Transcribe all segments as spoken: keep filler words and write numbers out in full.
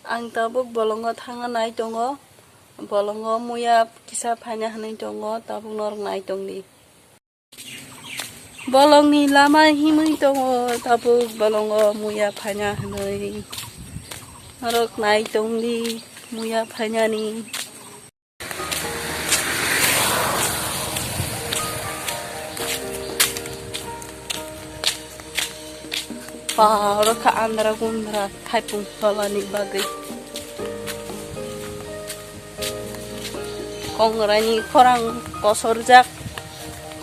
Ang tabuk bolongo thangna nai tongo. Bolongo muya kisa phaina hwnwi tongo, tabuk norok nai tongdi. Bolongni lama himwi tongo, tabuk bolongo muya phaina hwnwi. Norok nai tongdi muya phainani. Ba, oro kha andra gundra thaipung tolani bagwi. Kongraini khorang kosorjak,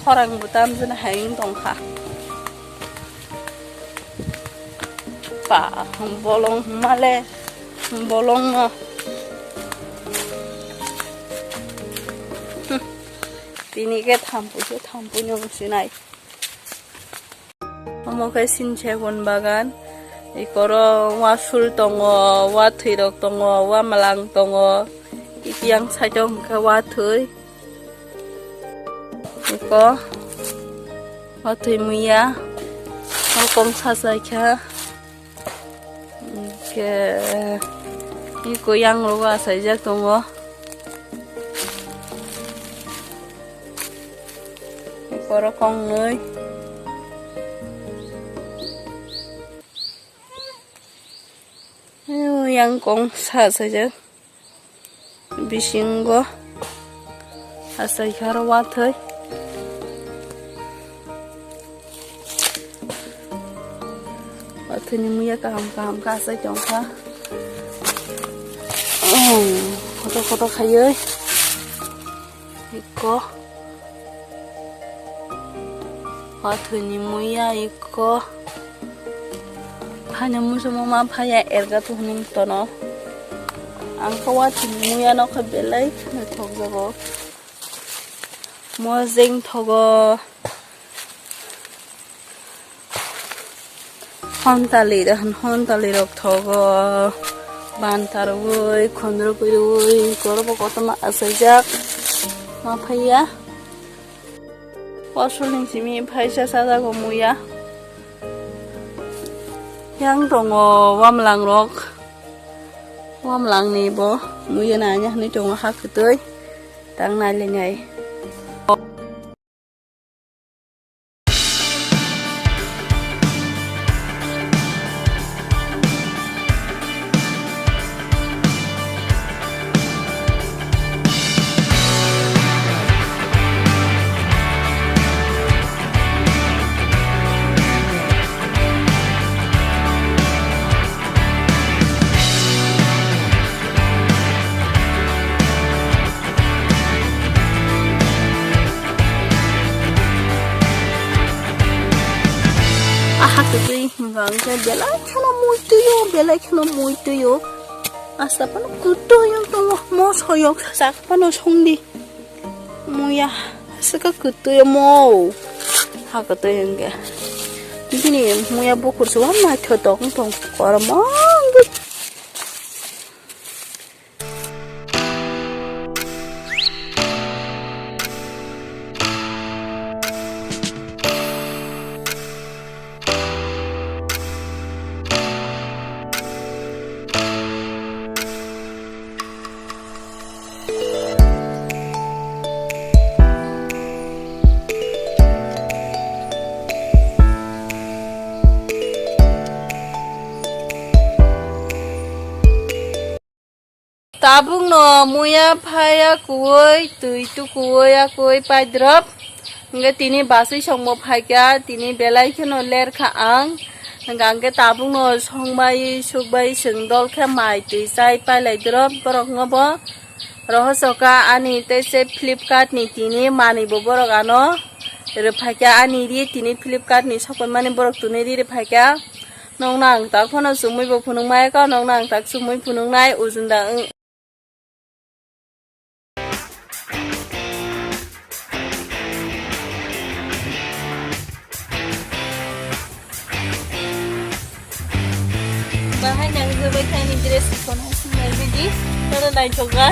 khorang bo tamjani hai wng tongkha. Ba, bolong male, bolong no. Tini khe thampui se, thampui no sinai. Omo khe sinsegun bagan. Ikoro wasul tongo, wathwi rok tongo, wamwlang tongo. Iki yang side o hwnkhe wathwi. Iko wathwi muya. Hokong sachaikha. Hwnkhe iko yang rogo achaijak tongo. Borok kongnwi. Yang kong sa saja bisingo asai kharo wathai. Wathai ni muya kaham kaham kha asai tongkha. Kotor kotor khaioi. Iko. Wathwini muya iko. Phaina muchungma phaiya erga tuhuni tono. Ang khe wathwini muya no khe belai kheno thokjago. Mojeng thogo. Hontali, hontali rok thogo, ban tarwi, khondro kwrwi, korobo kotorma achaijak, ma phaiya. Kosolni simi phaisa sajago muya. Yang tongo wamlang rok, wamlang ni bo muya nanya hwnwi tongo ha kwtwi, tang nai le nai. Aha kwtwi hwnka hwnkhe belai kheno mui twi o, belai kheno mui twi o. Asta phano kwtwi wng tongo, moso yok sak phano songdi. Muya aswk kwtwi omo. Ha kwtwi hwnkhe. Bini muya bukur se uan naithotok wng tong kormo. Tabukno muya phaiya kuwi, twi tukuwi, a kuwi paidrop. Hwnkhe tini basui songbo phaikha, tini belai kheno lerkha ang. Hwnkhe ang khe tabukno songbai, sukbai, chwng dol khe mai twi chai pailai drop borokno bo. Rohosoka ani tei se Flipkart ni tini manwi bo borok ano rwphaikha, ani ri tini Flipkart ni sokomani borok tini ri rwphaikha. Nokno ang tak phano chumui bo phunukmaya kha, nokno ang tak chumui phunuknai ujunda wng. Bahai nang jobai thani dress kono sinai bidi, kono naithoka.